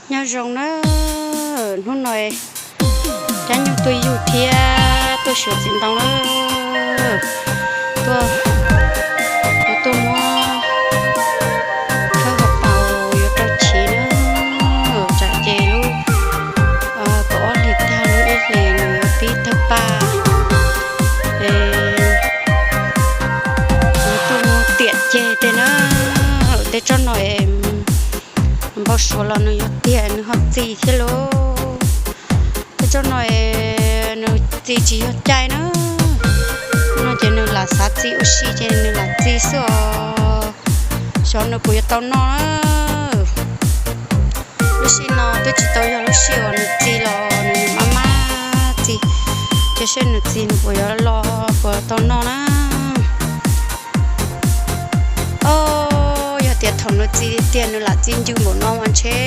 Nyob zoo na, hnub no cab nyuj tuaj yug thiab tuaj xyuas txiv ntoo na. Tuaj, yuav tuaj muab khawb hauv paus yuav rau chiv na. Tsam ces lub kaum ob hlis tag lub ib hlis nws yuav pib tawg paj. Es yuav tuaj muab tiam ceg tej na. Tej tsob no es npau suav los nws yuav tiam nws ho txi thiab lauj. Tej tsob no es nws txi tsis yog caij na. No ces nws lam xav txi ua si ces nws lam txi xwb os. Xyov nws puas yuav tau noj na. Lub sij no twb tsis tau yog lub sij uas nws txi los nws maj maj txi, ces seb nws txi nws puas yuav los puas tau noj na. Os, yog tias thaum nws txi tiag nws lam txi ncw npaum no mas ntshe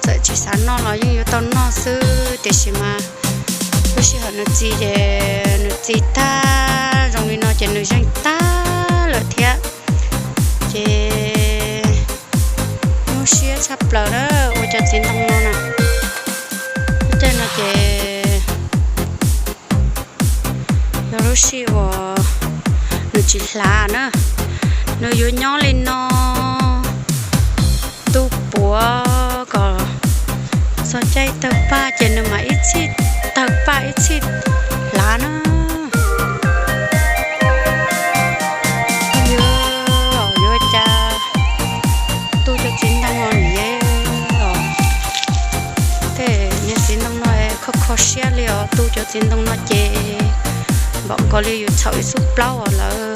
txawm tsis xav noj los yeej yuav tau noj xwb, tiam sis mas lub sij hawm nws txi ces nws txi tag zoo li no ces nws zeeg tag lawm thiab. Ces nyuaj siab tshaj plaws na ua cov txiv ntoo no na. Lub caij no ces yog lub sij uas nws tsis hlav na, nws yuav nyob li no tu puav kom txog caij tawg paj ces nws mam ib txhij tawg paj ib txhij hlav na. Yuav, yuav cas tu cov txiv ntoo no niam os. Tej niag txiv ntoo no kho kho siab li os, tu cov txiv ntoo no ces npaum nkaus li yus txhaum ib xub plaub os lawm.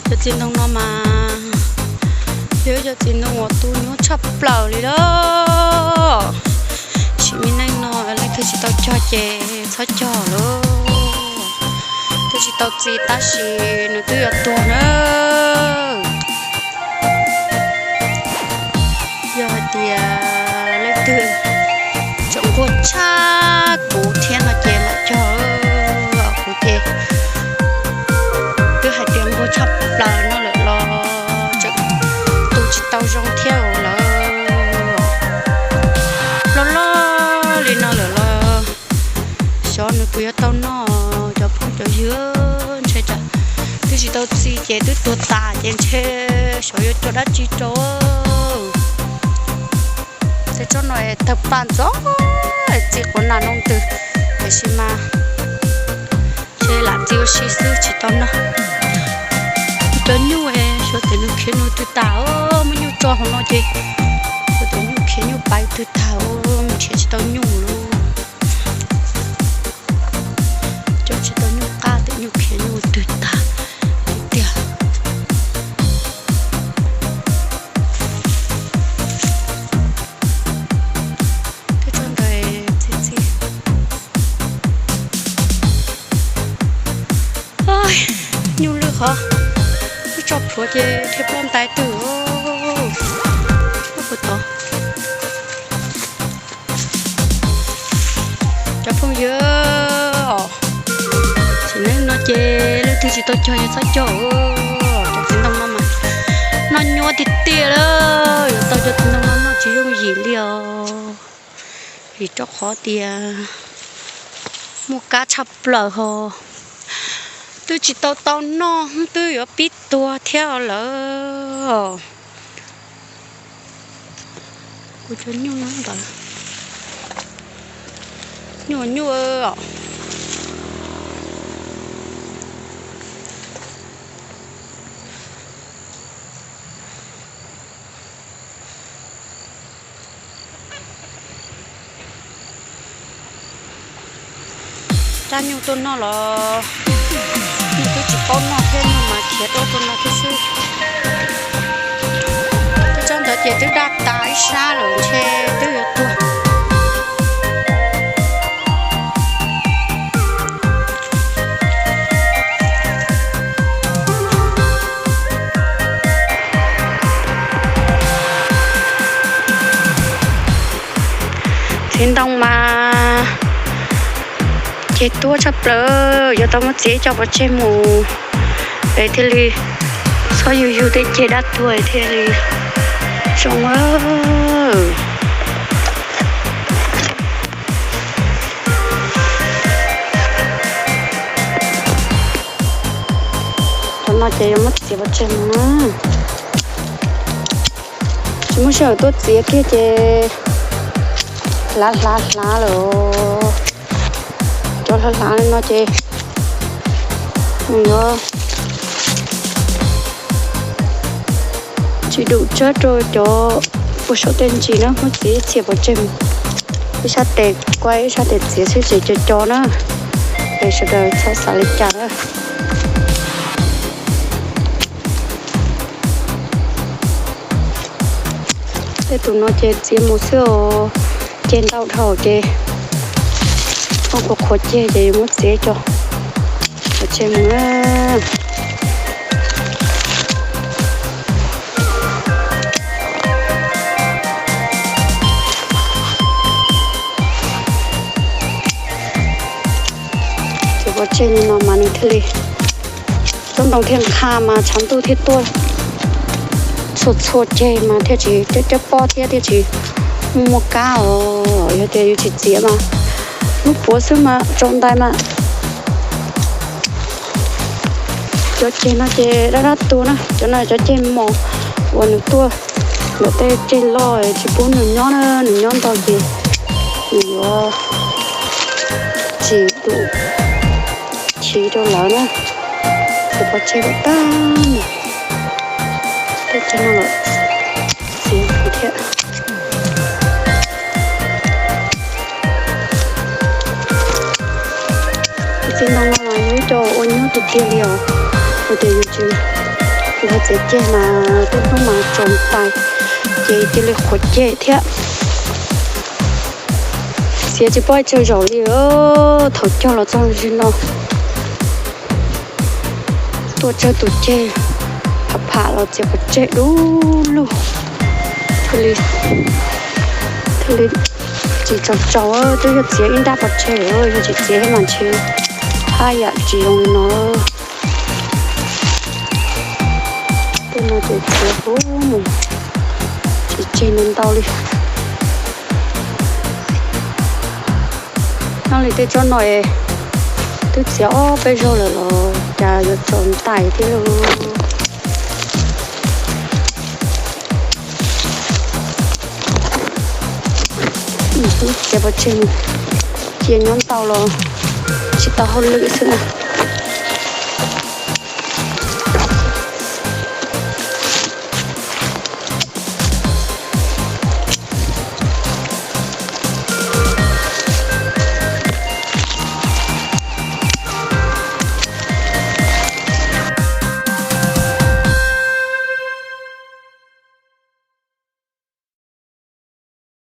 Cov txiv ntoo no mas yog cov txiv ntoo uas tu nyuaj tshaj plaws li lawm. Sim me neej no leej twg tsis tau cog ces txhob cog lauj. Twb tsis tau txi tab sis nws twb yuav tuag na. Yog hais tias leej twg tseem nquag tshaj kuv thiab no ces mam cog. Kuv ces twb hais tias nquag tshaj plaws no lawm los tseem tu tsis tau zoo thiab lawm. Loj loj li no lawm los xyov nws puas yuav tau noj cov phooj cov ywg, ntshe tsam twb tsis tau txi ces twb tuag tas ces ntshe xyov yuav cog dab tsi rau. Tej tsob no es tawg paj ntxov, txi quav nas no twg, tiam sis mas ntshe lam txi ua si xwb tsis tau noj. Cov nyuj es xyov tias nws khiav nws twg tag, muab nyuj tso hauv no ces xyov tias nyuj khiav nyuj pais twg tag, nrhiav tsis tau nyuj lauj. Coj tsis tau nyuj qab tias nyuj khiav nyuj twg tag tiag. Tej tsob ntawd txi txi. Nyuj lwj qhov, twb tso plhuav ces dhia ploj ntais twg. Puag tod. Cov phooj ywg, sim neej no ces leej twg tsis tau cog ces txhob cog. Cov txiv ntoo no mas noj nyuaj tiag tiag lawm, yuav tau cov txiv ntoo no noj tsis yooj yim li os. Vim rau qhov tias muaj kab tshaj plaws ho twb tsis tau tau noj twb yuav pib tuag thiab lawm. Kuv cov nyuj ntawd, nyuj nyuj os. Cab nyuj tuaj noj los nyuj twb tsis paub noj thiab, nyuj mas khiav tuaj tuaj no thiab xwb. Tej tsob ntawd ces twb daj tas ib sab lawm ntshe twb yuav tuag. Txiv ntoo mas Ceg tuab tshaj plaws, yuav tau muab txiav ib co pov tseg mus es thiaj li txhob yug yug tej ceg dab tuag thiaj li zoo. Cov no ces yuav muab txiav pov tseg mus na. Tsis muaj sij hawm tuaj txiav kiag ces hlav hlav hlav lawm. Cov hlav hlav no ces nws yuav tsis dum tsawb rau cov puag saum tej ntsis na, muab txiav txhias pov tseg mus. Ib sab tes kuaj ib sab tes txiav xwb ces co co na, es sawv daws txhob xav li cas na. Tej tus no ces txiav mus xwb os, ceg ntau dhau ces ua qhuav qhuav ceg ces yuav muab txiav co pov tseg mus na. Ces pov tseg li no mas nws thiaj li, tsob ntoo thiaj nqha mas tshav ntuj thiaj tuaj txhua txhua ceg mas thiaj tsis cab pob thiab thiaj tsis muaj kab os. Yog tias yus tsis txiav mas lub puav xwb mas tsaus ntais mas. Cov ceg no ces dab dab tuag na, cov no cov ceg mos uas nws tuaj ntawm tej ceg loj tsis pub nws nyob na, nws nyob ntau ces nws yuav tsis dum chiv rau lawv na. Ces pov tseg tag no, tej ceg no lawm txiav thiab. Cov txiv ntoo no mas yog ib co ua nyuaj tiag tiag li os, yog tias yus tsis, yus txiav ceg mas tej hnub mas tsaus ntais ces cia li qhuav ceg thiab. Txiav tsis paub tsawg zaus li, thaum cog los txog zaum no tuaj tsawg tus ceg pham pham los txiav pov tseg du lug, thiaj li tsis tsaus tsaus, twb yog txiav ib nrab pov tseg, yog tsis txiav mas ntshe haj yam tsis zoo li no. Tej no ces txiav huv mus tsis tseg ntau ntau li. Nyob li tej tsob no es twb txiav ob peb zaug lawm los cas yuav tsaus ntais thiab lauj. Txiav pov tseg cia nyob ntau los tsis tau hauj lwm xwb na.